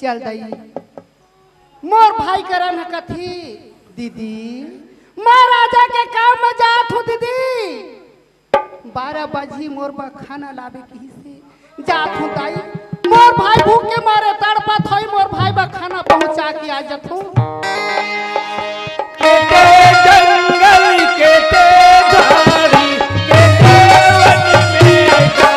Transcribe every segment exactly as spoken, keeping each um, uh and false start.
चल दई, मोर भाई करन ह कथे, "दीदी, मैं राजा के काम में जात हूँ दीदी, बारह बजही मोर बर खाना लाबे," कहिसे। जात हूँ दाई, मोर भाई भूख के मारे तड़पत होई, मोर भाई बर खाना पहुँचा के आ जात हूँ। केटे जंगल, केटे झाड़ी, केटे वन में जा।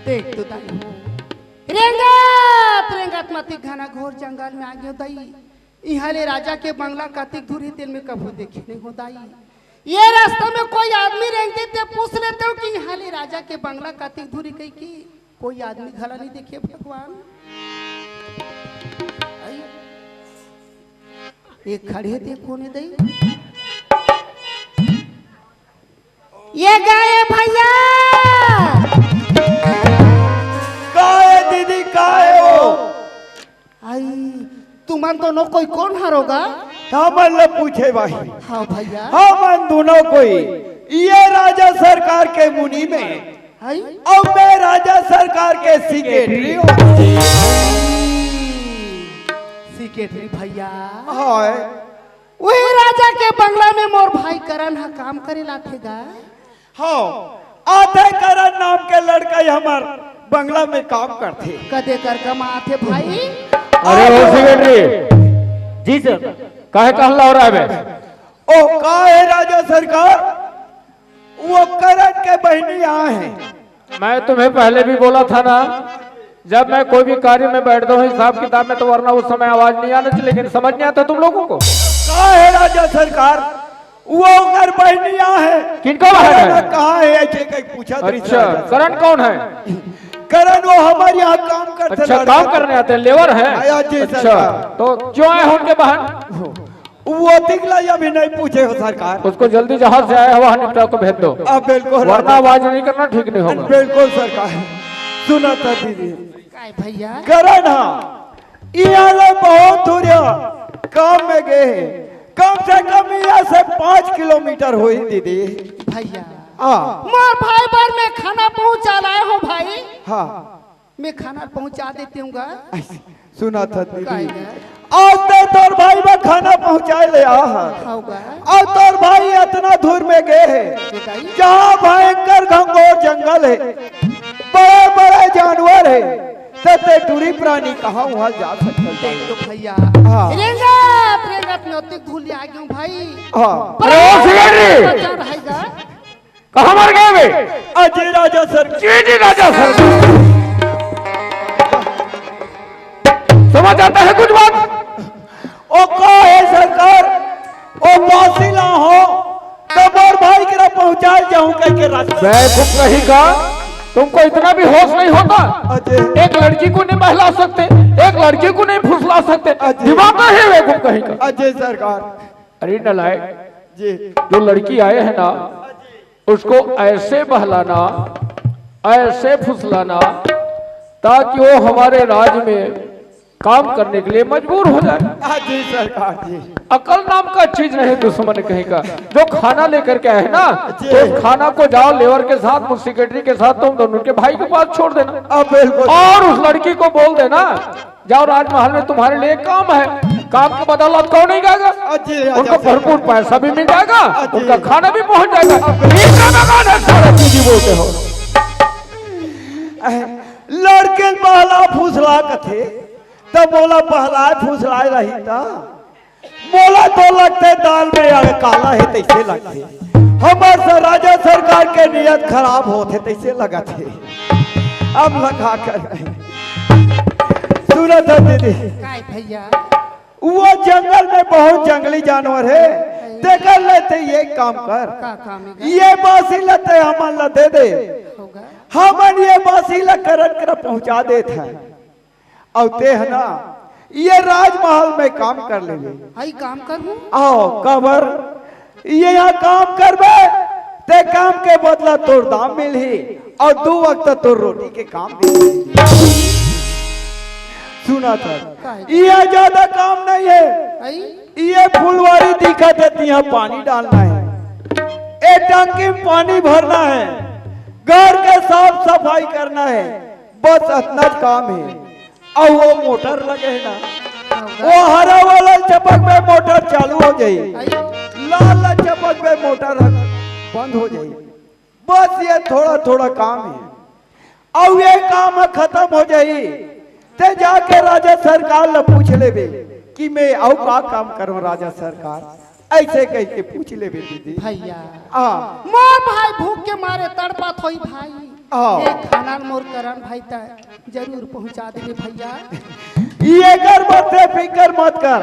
देख तो दाई हो, रेंगत रेंगत मती घना घोर जंगल में आ गयो दाई। इहाँ ले राजा के बंगला कतिक दूर हे, तेन में कभू देखे नहीं हो दाई। ये रास्ता में कोई आदमी रेंगते ते पूछ लेते हो कि इहाँ ले राजा के बंगला कतिक दूर हे, कही कि कोई आदमी घला नहीं देखे भगवान। आई, एक खड़े हे ते कोने दई? ये गाय भैया। काय दीदी, काय हो? आई, तुमन दोनों कोई कोन हरो गा? हमन ल पूछे भाई। हाँ भैया। हमन दोनों कोई ये राजा सरकार के मुनि में। आई? अउ मैं राजा सरकार के सेक्रेटरी हूँ। सेक्रेटरी भैया। हाँ। वही राजा के बंगला में मोर भाई करण ह काम करे ल आथे गा। हाँ, आथे करण नाम के लड़का ही हमर बंगला में काम करथे। कते कर कमाथे भाई? अरे ओ सेक्रेटरी जी सर, काहे कहला हो रहा है बे? ओ का हे राजा सरकार, वो करण के बहिनी आए हैं। मैं तुम्हें पहले भी बोला था ना, जब मैं कोई भी कार्य में बैठता हूँ हिसाब किताब में, तो वरना उस समय आवाज नहीं आना चाहिए, लेकिन समझ नहीं आता तुम लोगों को। का हे राजा सरकार, वो ओकर बहिनी आए हैं। किनको बहिन है? कहाँ है? ऐसे कहीं पूछा तो अच्छा, राजा। करण कौन है? करण वो हमारे यहाँ काम करते अच्छा, लड़के काम थे। करने आते हैं, लेबर है? हाँ, जी, अच्छा, सरकार। तो क्यों आए हैं उनके बहन? वो तिगला अभी नहीं पूछे हो सरकार। उसको जल्दी जहाज से आया हुआ निपटा को भेज दो। अब बिल्कुल वरना राजा। आवाज नहीं करना, ठीक नहीं होगा। बिल्कुल सरकार। सुना था दीदी। काय भैया? करण हाँ, यहाँ ले बहुत दूर है, काम में गए हैं। कम से कम यहाँ से पाँच किलोमीटर होई दीदी। भैया। हाँ। मोर भाई बर मैं खाना पहुँचा लाए हूँ भाई। हाँ। मैं खाना पहुँचा देते हूँ गा। सुना था दीदी। काय गा? आज तो तोर भाई बर खाना पहुँचाए ले आ हा। हाँ गा। अउ तोर भाई अतना दूर में गए हे, बताई। जहाँ भयंकर घंघोर जंगल हे, बड़े-बड़े जानवर हे, त ते टूरी प्राणी कहाँ उहाँ जा सकत हे? देख तो भैया, हाँ। रेंगत, रेंगत में ओतेक दूर ले आ गेंव भाई। हाँ। पर अरे, ओ सेक्रेटरी! बचा रहेगा। कहाँ मर गए बे? अजय राजा सर। जी, जी, राजा सर। समझ आता है कुछ बात? ओ का हे सरकार, ओ बासी ला हो, त मोर भाई करा पहुँचाए जाहूँ कहिके रास्ता। बेवकूफ कहीं का, तुमको इतना भी होश नहीं होता? अजय। एक लड़की को नहीं बहला सकते, एक लड़की को नहीं फुसला सकते, अजय। दिमाग का है बेवकूफ कहीं का। अजय सरकार। अरे नालायक, जी। जो लड़की आए हैं ना, उसको ऐसे बहलाना, ऐसे फुसलाना, ताकि वो हमारे राज में काम करने के लिए मजबूर हो जाए। हाँ जी सरकार जी। अकल नाम का चीज नहीं, दुश्मन कहीं का। जो खाना लेकर के आए ना, जी। तो उस खाना को जाओ लेबर के साथ, सेक्रेटरी के साथ, तुम दोनों के भाई के पास छोड़ देना। हाँ, बिल्कुल। और उस लड़की को बोल देना, जाओ राजमहल में तुम्हारे लिए काम है, काम के बदौलत कौन नहीं जाएगा? हाँ जी, हाँ जी, उनको हाँ जी। भरपूर पैसा भी मिल जाएगा, हाँ जी। उनका खाना भी पहुंच जाएगा। हाँ जी। इतना मकान है, सारा चीज ही बोलते हो। लड़के बहला फुसला कथे, त मोला बहलाए फुसलाए रही त मोला तो लगथे दाल में अड़काला हे तइसे लगथे। हमर स-, राजा सरकार के नियत खराब होथे तइसे लगत हे। अब लगा कर सुनत हस दीदी, काय भैया? वो जंगल में बहुत जंगली जानवर हे, तेकर ले ते ये काम कर, का काम हे? ये बांसी ल ते हमन ल दे दे, होगा। हमन ये बांसी ल करण करा पहुंचा देत हन। अउ ते ह ना, ये राजमहल में काम कर लेबे। हई काम करहूं? आओ, काबर? ये यहाँ काम करबे, ते काम के बदला तोर दाम मिलही, अउ दू वक्त तोर रोटी के काम मिलही। सुनत हस, काहे? ये ज्यादा काम नहीं हे। हई? ये फुलवारी दिखत हे, तिहां पानी डालना हे, ए टंकी में पानी भरना हे, घर के साफ सफाई करना हे, बस अतना काम हे। अउ वो मोटर लगे हे ना, वो हरा वाला चपकबे मोटर चालू हो जाही, लाल ला चपकबे मोटर ह बंद हो जाही। बस ये थोड़ा थोड़ा काम हे, अउ ये काम ह खतम हो जाही, ते जाके राजा सरकार ला पूछ लेबे कि मैं अउ का काम करंव राजा सरकार। अइसे कहिके पूछ लेबे दीदी। भैया, हाँ। मोर भाई भूख के मारे तड़पत होही भाई। हाँ। ए खाना ल मोर करण भाई तक जरूर पहुंचा देबे भैया। एकर बर ते फिकर मत कर,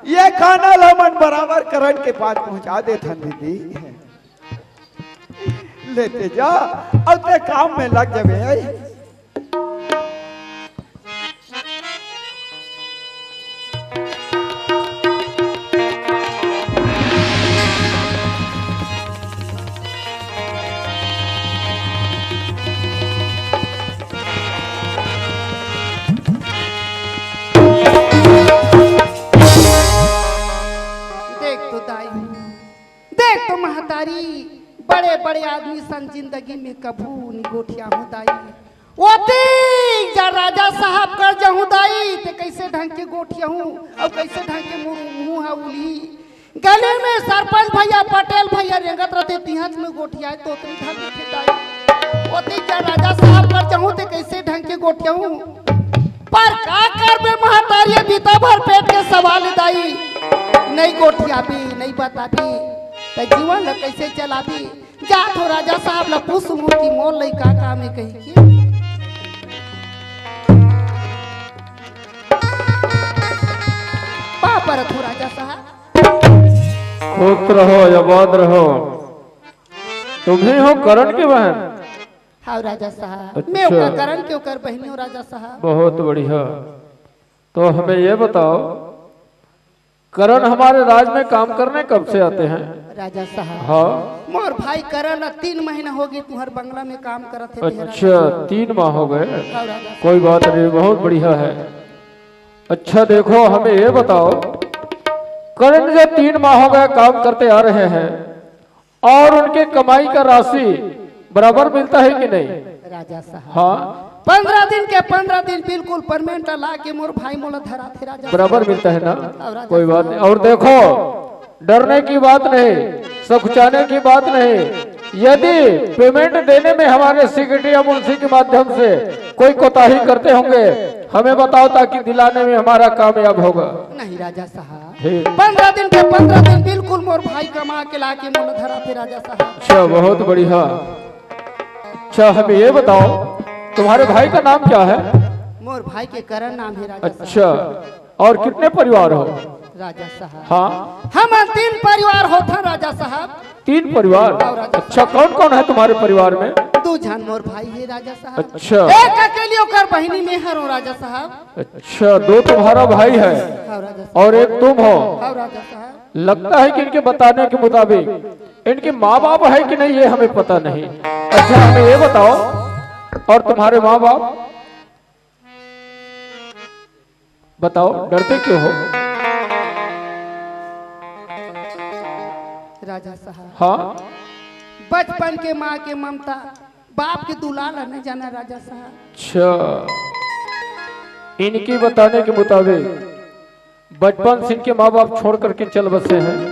ये खाना ल हमन बराबर करण के पास पहुंचा देथन दीदी। ले ते जा, अउ ते काम में लग जाबे। देख तो दाई, देख तो महतारी, बड़े बड़े आदमी सन जिंदगी में कभू नी गोठियाहूं दाई। ओती जा राजा साहब कर जहूं दाई, ते कइसे ढंग के गोठियाहूं अउ कइसे ढंग के मुंह, मुंह हा उलही। गली में सरपंच भैया, पटेल भैया रेंगत रथे, तिहां में गोठियाए तो ओतनी ढंग के दाई। ओती जा राजा साहब कर जहूं, ते कइसे ढंग के गोठियाहूं। पर का करबे महतारी, बिता भर पेट के सवाल दाई। नहीं गोठियाबी, नहीं बताबी, त जीवन ल कइसे चलाबी? जा तो राजा साहब ल पूछहूं कि मोर लइका का काम हे कहिके। पाँव परत हंव राजा साहब। खुश रहो, आबाद रहो। तुम ही हो करण के बहन? हाँ राजा साहब, मैं अच्छा। ओकर करण के ओकर बहिनी हंव राजा साहब। बहुत बढ़िया। तो हमें ये बताओ, करण हमारे राज में काम करने कब से आते हैं? राजा साहब, हाँ। मोर भाई करण ह तीन महीना होगे तुंहर बंगला में काम करत हे। अच्छा, तीन माह हो गए। हाँ राजा साहब। कोई बात नहीं, बहुत बढ़िया है। अच्छा देखो, हमें ये बताओ, करण जो तीन माह हो गए काम करते आ रहे हैं, और उनके कमाई का राशि बराबर मिलता है कि नहीं? राजा साहब। हाँ। पंद्रह दिन के पंद्रह दिन बिल्कुल पेमेंट ला के मोर भाई मोला धराथे राजा साहब। बराबर मिलता है ना? हाँ, राजा साहब। कोई बात नहीं। और देखो, डरने की बात नहीं, सकुचाने की बात नहीं। यदि पेमेंट देने में हमारे सेक्रेटरी या मुंशी के माध्यम से कोई कोताही करते होंगे, हमें बताओ, ताकि दिलाने में हमारा कामयाब होगा। नहीं राजा साहब, ठीक। पंद्रह दिन के पंद्रह दिन बिल्कुल मोर भाई कमा के ला के मोला धराथे राजा साहब। अच्छा, बहुत बढ़िया। अच्छा, हमें ये बताओ, तुम्हारे भाई का नाम क्या है? मोर भाई के करण नाम हे राजा साहब। अच्छा, और कितने परिवार हो? राजा साहब। हाँ। हमन तीन परिवार होथन राजा साहब। तीन परिवार? हाँ, राजा साहब। अच्छा, कौन कौन है तुम्हारे परिवार में? दू झन मोर भाई हे राजा साहब। अच्छा। एक अकेली ओकर बहिनी मैं हरंव राजा साहब। अच्छा, दो तुम्हारा भाई है। हाँ, राजा साहब। और एक तुम हो। हाँ, राजा साहब। लगता है कि इनके बताने के मुताबिक इनके माँ बाप है कि नहीं, ये हमें पता नहीं। अच्छा, हमें ये बताओ, और तुम्हारे माँ बाप? बताओ, डरते क्यों हो? राजा साहब। हाँ? बचपन के माँ के ममता, बाप के दुलार ल नहीं जाना राजा साहब। अच्छा, इनके बताने के मुताबिक बचपन से इनके माँ बाप छोड़ करके चल बसे हैं।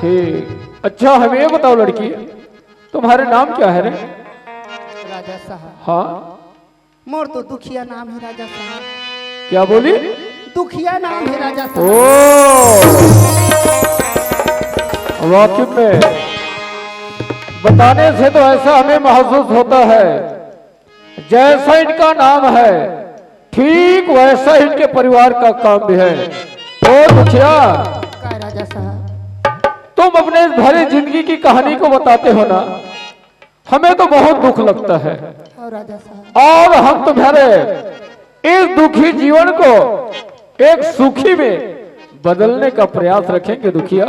ठीक। अच्छा, हमें ये बताओ लड़की, तुम्हारे नाम क्या है रे? राजा साहब। हाँ? मोर तो दुखिया नाम हे राजा साहब। क्या बोली? दुखिया नाम है राजा साहब। ओ, वाकई में बताने से तो ऐसा हमें महसूस होता है, जैसा इनका नाम है, ठीक वैसा इनके परिवार का काम भी है। ओ दुखिया, का राजा साहब? तुम अपने इस भरी जिंदगी की कहानी को बताते हो ना, हमें तो बहुत दुख लगता है। और राजा साहब? और हम तुम्हारे इस दुखी जीवन को एक सुखी में बदलने का प्रयास रखेंगे दुखिया,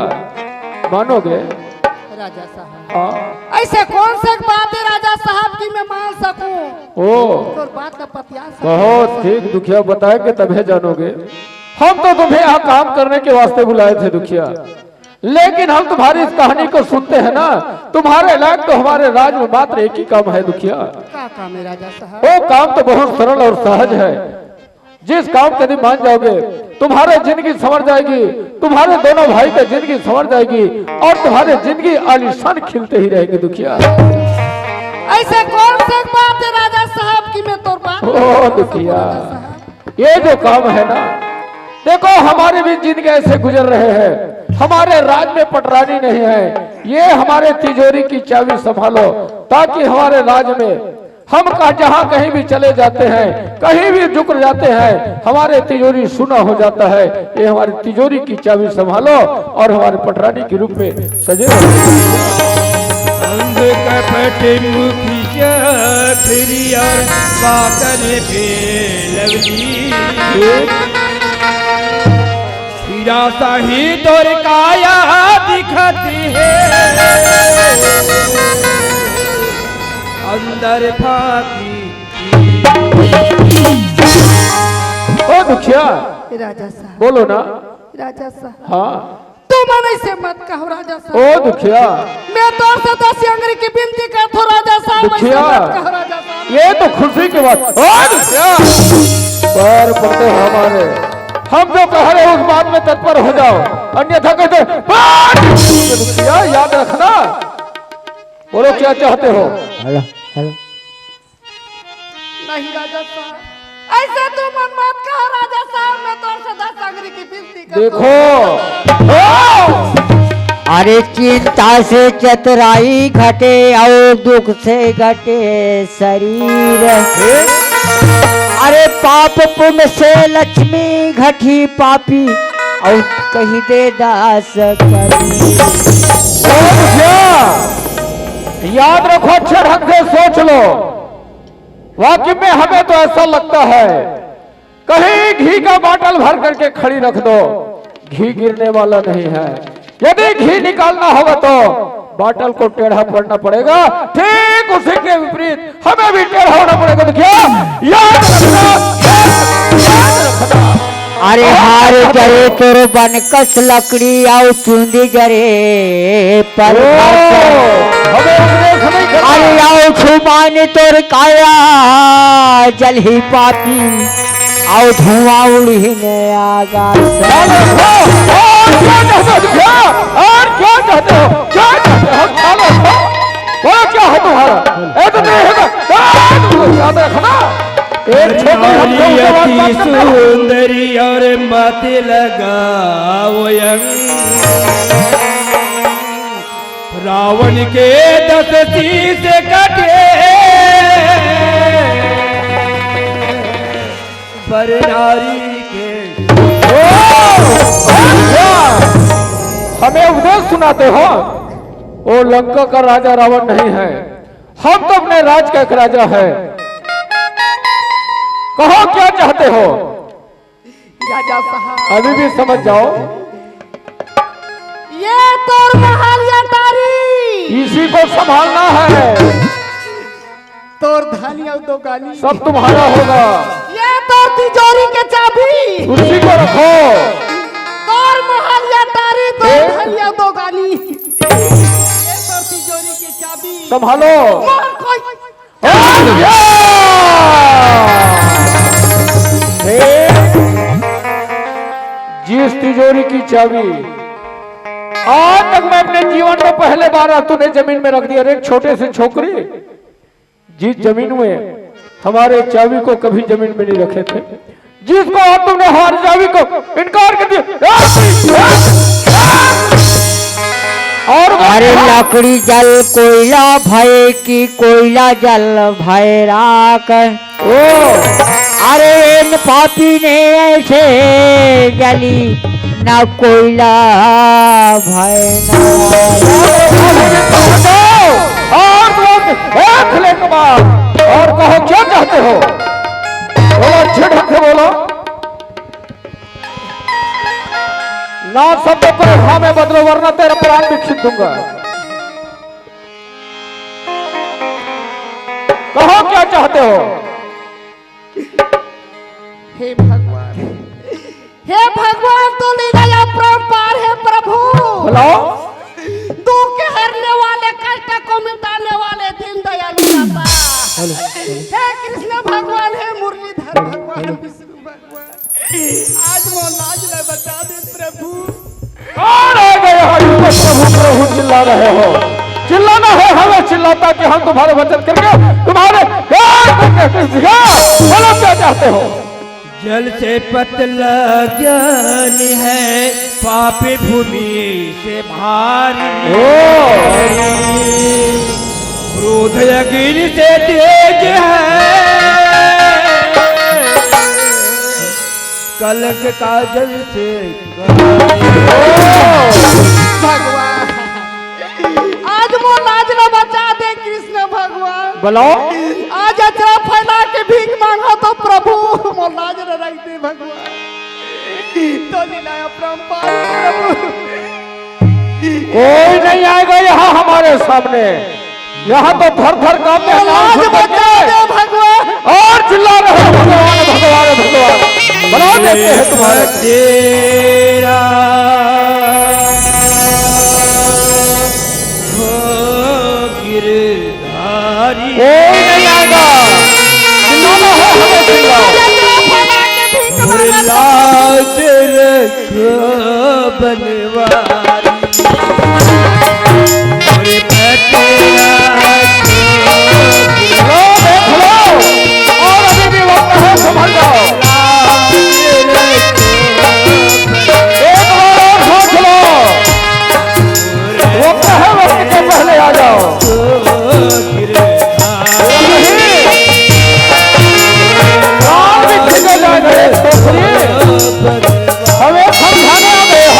मानोगे? राजा साहब, हाँ। ऐसे कौन से बात है राजा साहब की मैं मान सकूं? ओ, तोर बात का पतिया सकूं? बहुत ठीक दुखिया, बताएंगे तभी जानोगे। हम तो तुम्हें यहाँ काम करने के वास्ते बुलाए थे दुखिया, लेकिन हम तुम्हारी इस कहानी को सुनते हैं ना, तुम्हारे लायक तो हमारे राज में मात्र एक ही काम है दुखिया। क्या काम है राजा साहब? वो काम तो बहुत सरल और सहज है। जिस काम को यदि मान जाओगे, तुम्हारी जिंदगी संवर जाएगी, तुम्हारे दोनों भाई की जिंदगी संवर जाएगी और तुम्हारी जिंदगी आलीशान खिलते ही रहेगी दुखिया। ऐसे कौन से बात है राजा साहब की मैं तोर बात ओ दुखिया, ये जो काम है ना, देखो, हमारे भी जिंदगी ऐसे गुजर रहे हैं, हमारे राज में पटरानी नहीं है। ये हमारे तिजोरी की चाबी संभालो, ताकि हमारे राज में हम कहा, जहाँ कहीं भी चले जाते हैं, कहीं भी जुकर जाते हैं, हमारे तिजोरी सुना हो जाता है। ये हमारी तिजोरी की चाबी संभालो और हमारे पटरानी के रूप में सजे रहो। अंध कपट मुखी चातुरी और बातन पे लवली। हीरा साही तोर काया दिखती है, अंदर फाकी। ओ दुखिया, राजा साहब। बोलो ना। राजा साहब। हाँ। तुमन ऐसे मत कहो राजा साहब। ओ दुखिया। मैं तोर से दस अंगरी की विनती करथो राजा साहब, ऐसे दुखिया। मत कहो राजा साहब। ये तो खुशी की बात। ओ दुखिया। पैर पड़ते हैं हमारे। हम जो कह रहे हैं उस बात में तत्पर हो जाओ, अन्यथा कहते हैं, "बात!" दुखिया, याद रखना। बोलो क्या चाहते हो? Hello, hello. नहीं राजा साहब, ऐसे तुमन मत कहो राजा साहब, मैं तोर से दस अंगरी की विनती करथो। देखो, अरे चिंता से चतुराई घटे और दुख से घटे शरीर। अरे पाप पुण्य से लक्ष्मी घटी पापी और कही दे दास करी। सोच लो, याद रखो, अच्छे ढंग से सोच लो। वाकई में हमें तो ऐसा लगता है कहीं घी का बाटल भर करके खड़ी रख दो, घी गिरने वाला नहीं है। यदि घी निकालना होगा तो बाटल को टेढ़ा पड़ना पड़ेगा, ठीक उसी के विपरीत हमें भी टेढ़ा होना पड़ेगा। तो क्या याद रखना, याद रखना। अरे हार जरे तोर बनकस लकड़ी, अउ चुंदी जरे पर। अरे अउ छुमान तोर काया जलही पापी, अउ धुआं उड़ही ने आकाश। और क्या चाहते हो? क्या चाहते हो? क्या चाहते हो? बोलो, क्या है तुम्हारा? ए, तो नहीं है ना? ए, तो याद रखना। एक छोटी हम लोग से बात करते हैं। सुंदरी और मत लगाओ अंग। रावण के दस शीश कटे, पर नारी के। ओ, अच्छा, हमें उपदेश सुनाते हो? वो लंका का राजा रावण नहीं है, हम तो अपने राज का एक राजा है। कहो क्या चाहते हो? राजा साहब। अभी भी समझ जाओ। ये तोर महल या टारी। इसी को संभालना है। तोर धानी और दो गाली। सब तुम्हारा होगा। ये तोर तिजोरी के चाबी। उसी को रखो। तोर महल या टारी, तोर ए? धानी और दो गाली। ये तोर तिजोरी के चाबी। संभालो। और कोई हे, जिस तिजोरी की चाबी आज तक मैं अपने जीवन में पहले बार तूने जमीन में रख दिया। अरे छोटे से छोकरी, जिस जमीन में हमारे चाबी को कभी जमीन में नहीं रखे थे, जिसको आज तुमने हार जावी को इनकार कर दिया। और अरे लकड़ी जल कोइला भय कि कोइला जल भय राख। ओ, अरे इन पापी ने ऐसे जली न कोइला भय न। और लोग देख ले कमाल। और कहो क्या चाहते हो? बोलो, झिझक के बोलो। ना शब्द को हाँ में बदलो, वरना तेरा प्राण भी खींच दूंगा। कहो क्या चाहते हो? हे भगवान, हे भगवान, तो लीला अपरंपार है प्रभु। बोलो। दुख हरने वाले, कष्ट को मिटाने वाले दीन दयालु दाता। हे कृष्ण भगवान, हे मुरलीधर भगवान, विष्णु भगवान, आज मोर लाज ला बचा दे प्रभु। कौन आ गया है? प्रभु प्रभु चिल्ला रहे हो। चिल्लाना है हमें, चिल्लाता कि हम तुम्हारे वचन करके तुम्हारे प्यार को कैसे दिया? बोलो क्या चाहते हो? जल से पतला ज्ञान है, पापी भूमि से भारी। ओ। क्रोध अग्नि से तेज है, कलंक काजल से कलंक। भगवान, आज मोर लाज ला बचा दे कृष्ण भगवान। बोलो। आज अचरा फैला के भीख मांगा तो प्रभु मोर लाज ला रख दे भगवान। तो लीला अपरंपार प्रभु। कोई नहीं आएगा यहाँ हमारे सामने। यहाँ तो थर थर कांपते हैं, नाम सुन करके। भगवान। और चिल्ला रहे हैं, "भगवान, भगवान, भगवान।" बना देते हैं तुम्हारे। तेरा हो गिरधारी। कोई नहीं आएगा। चिल्लाना है हमें, चिल्लाओ। लाज रखो बनवारी। लो, देख लो। और अभी भी वक्त है, संभल जाओ। एक बार और सोच लो। वक्त है, वक्त के पहले आ जाओ। नहीं। प्राण भी खींचे जाएंगे, तो सुनिए। हमें समझाने आ गए हो।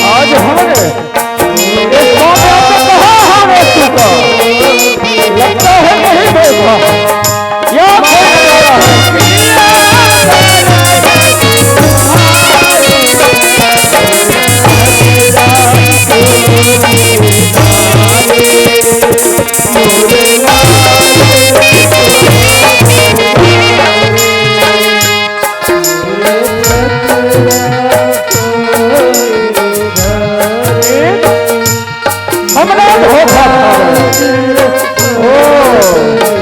आज हमने इस मामले को कहा हमने चुका, लगता है नहीं देखा। क्या कोई नजारा है? हमने धोखा खा गए। ओ।